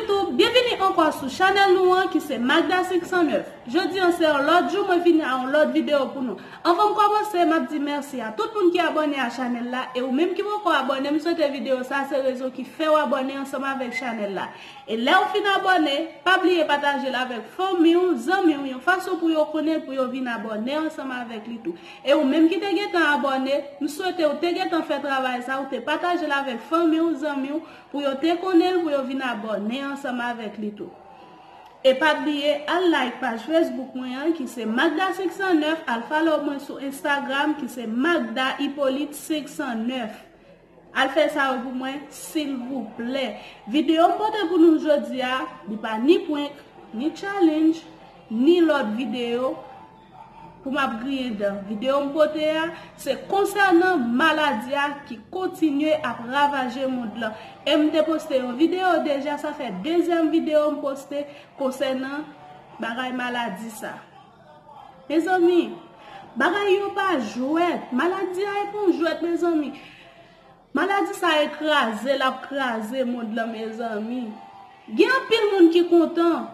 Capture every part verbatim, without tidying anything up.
YouTube, byenvini ankò sou chanèl nou an ki se Magda senk san nèf. Jodi an se yon lòt jou mwen vini a yon lòt videyo pou nou. Anvan m kòmanse, m ap di mèsi a tout moun ki abòne a chanèl la, e ou menm ki poko abòne, m swete videyo sa se rezon ki fè w abòne ansanm avèk chanèl la. E lè w fin abòne, pa bliye pataje l avèk fanmi w, zanmi w, yon fason pou yo konnen l, pou yo vin abòne ansanm avèk li tou. E ou menm ki te gentan abòne, m swete w te gentan fè travay sa, ou te pataje l avèk fanmi w, zanmi w, pou yo te konnen l, pou yo vin abòne ansanm avèk li tou. E pa bliye, al like paj Facebook mwen an, ki se Magda senk san nèf, al follow mwen sou Instagram, ki se Magda Hyppolite senk san nèf. Al fè sa yo pou mwen, silvouplè. Videyo m pote pou nou jodi a, li pa ni prank, ni challenge, ni lòt videyo pou m ap griyen dan. Videyo m pote a, se konsènan maladi a ki kontinye ap ravaje mond lan. E m te poste yon videyo deja, sa fè dezyèm videyo m poste konsènan bagay maladi sa. Mezanmi, bagay yo pa jwèt. Maladi a e pa yon jwèt, mezanmi. Maladi sa e kraze, l ap kraze mond lan, mezanmi. Gen anpil moun ki kontan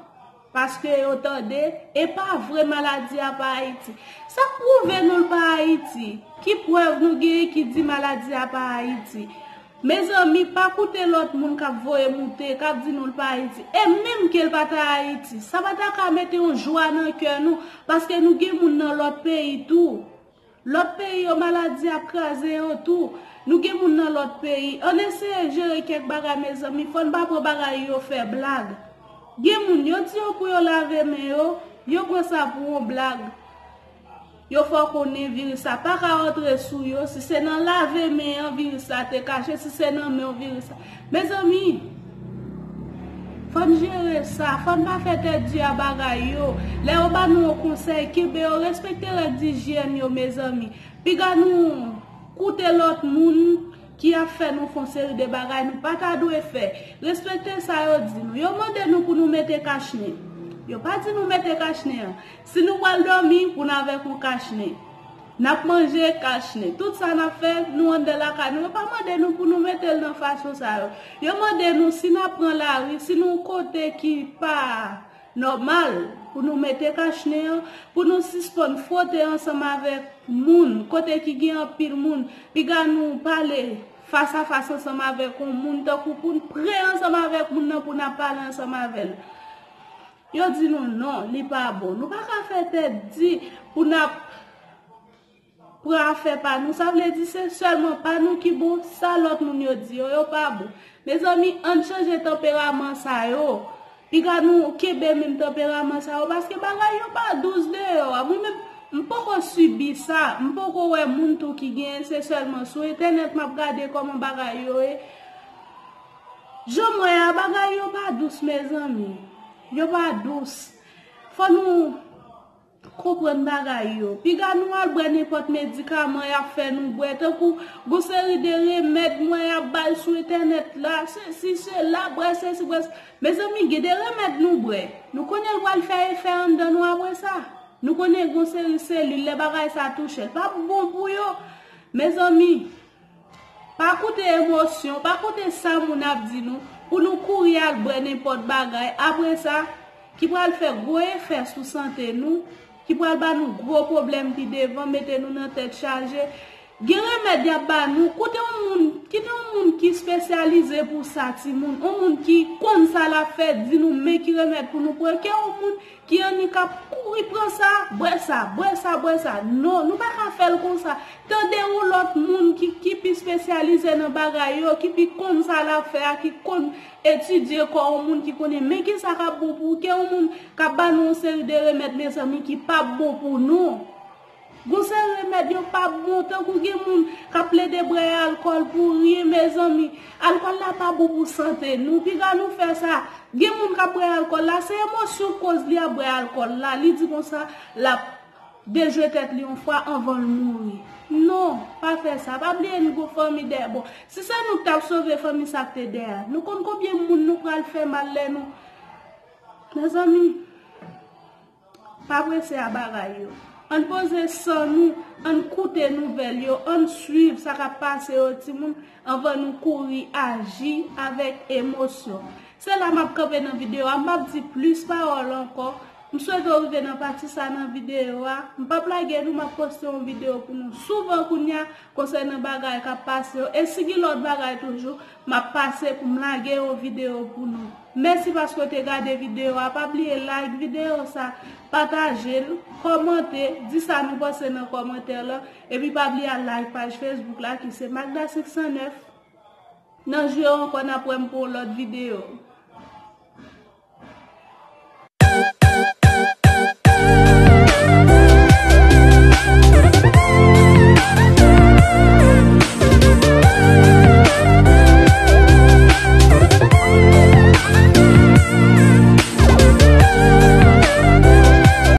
paske yo tande, e pa vre maladi a pa Ayiti. Sa k pwouve nou l pa Ayiti? Ki prèv nou genyen ki di maladi a pa Ayiti? Mezanmi, pa koute lòt moun k ap voye moute, k ap di nou l pa Ayiti. E menm ke l pa ta Ayiti, sa pa ta ka mete yon jwa nan kè nou, paske nou gen moun nan lòt peyi tou. Lòt peyi yo, maladi ap kraze yo tou. Nou gen moun nan lòt peyi. Ann eseye jere kèk bagay, mezanmi. Fò n pa pran bagay yo fè blag. Gen moun, yo di yo pou yo lave men yo, yo pran sa pou yon blag. Yo fè w konnen viris la pa ka rantre sou yo. Si se nan lave men an viris la te kache, si se nan men w viris la. Mezanmi, fò n jere sa, fò n pa fè tèt di a bagay yo. Lè yo ba nou yon konsèy, kenbe yo, respekte règ dijyèn yo, mezanmi. Piga nou koute lòt moun ki ap fè nou fè yon seri de bagay nou pa ta dwe fè. Respekte sa yo di nou. Yo mande nou pou nou mete kachnen. Yo pa di nou mete kachnen an. Si nou pral dòmi, pou n avèk yon kachnen. N ap manje kachnen. Tout sa n ap fè, nou anndan lakay nou. Yo pa mande nou pou nou mete l nan fason sa yo. Yo mande nou si n ap pran lari, si nou yon kote ki pa nòmal, pou nou mete kachnen an, pou nou sispann fwote ansanm avèk moun, kote ki gen anpil moun. Piga nou pale fas a fas ansanm avèk yon moun, tankou pou n pre ansanm avèk moun nan, pou n ap pale ansanm avè l. Yo di nou non, li pa bon. Nou pa ka fè tèt di pou n ap pran afè pa nou. Sa vle di se sèlman pa nou ki bon, sa lòt moun yo di yo, yo pa bon. Mezanmi, ann chanje tanperaman sa yo. Piga nou kenbe menm tanperaman sa yo, paske bagay yo pa dous deyò a. Mwen menm, m poko sibi sa, m poko wè moun tou ki genyen, se sèlman sou entènèt m ap gade kòman bagay yo ye. Jan m wè a, bagay yo pa dous, mezanmi. Yo pa dous. Fò nou konprann bagay yo. Piga nou al bwè nenpòt medikaman y ap fè nou bwè, tankou gon seri de remèd mwen y ap bay sou entènèt la, sesi, sela, bwè sesi, bwè se-, mezanmi, gen de remèd nou bwè. Nou konnen l pral fè efè anndan nou apre sa. Nou konnen gon seri selil, lè bagay sa touche l, p ap bon pou yo. Mezanmi, pa koute emosyon, pa koute sa moun ap di nou, pou nou kouri al bwè nenpòt bagay. Apre sa, ki pral fè gwo efè sou sante nou, ki pral ba nou gwo pwoblèm pi devan, mete nou nan tèt chaje. Gen remèd y ap ba nou, koute yon moun, kite yon moun ki espesyalize pou sa, timoun, yon moun ki konn sa l ap fè, di nou men ki remèd pou nou pran, ke yon moun ki annik ap kouri pran sa, bwè sa, bwè sa, bwè sa. Non, nou pa ka fè l konsa. Tande yon lòt moun ki, ki pi espesyalize nan bagay yo, ki pi konn sa l ap fè a, ki konn etidye kò yon moun, ki konnen men kisa k ap bon pou ou, ke yon moun k ap ba nou yon seri de remèd, mezanmi, ki p ap bon pou nou. Gon seri remèd yo p ap bon, tankou gen moun k ap plede bwè alkòl pou ryen, mezanmi. Alkòl la pa bon pou sante nou. Piga nou fè sa. Gen moun k ap bwè alkòl la, se emosyon koz li ap bwè alkòl la. Li di konsa, l ap dejwe tèt li yon fwa anvan l mouri. Non, pa fè sa. Pa bliye n gon fanmi dèyè. Bon, si se nou k t ap sove fanmi sa k te dèyè a, nou konn konbyen moun nou pral fè mal lè nou. Mezanmi, pa prese a bagay yo. Ann poze san nou, ann koute nouvèl yo, ann swiv sa k ap pase yo, timoun, anvan nou kouri aji avèk emosyon. Se la m ap kanpe nan videyo a, m p ap di plis pawòl ankò. M swete w rive nan pati sa nan videyo a. M p ap lage nou, m ap poste yon videyo pou nou souvan kounye a konsènan bagay k ap pase yo. E si gen lòt bagay toujou, m ap pase pou m lage yon videyo pou nou. Mèsi paske w te gade videyo a. Pa bliye like videyo sa, pataje l, kòmante, di sa nou panse nan kòmantè lan. Epi pa bliye al like paj Facebook la ki se Magda senk san nèf. Nan jou yo ankò, n ap wè m pou yon lòt videyo.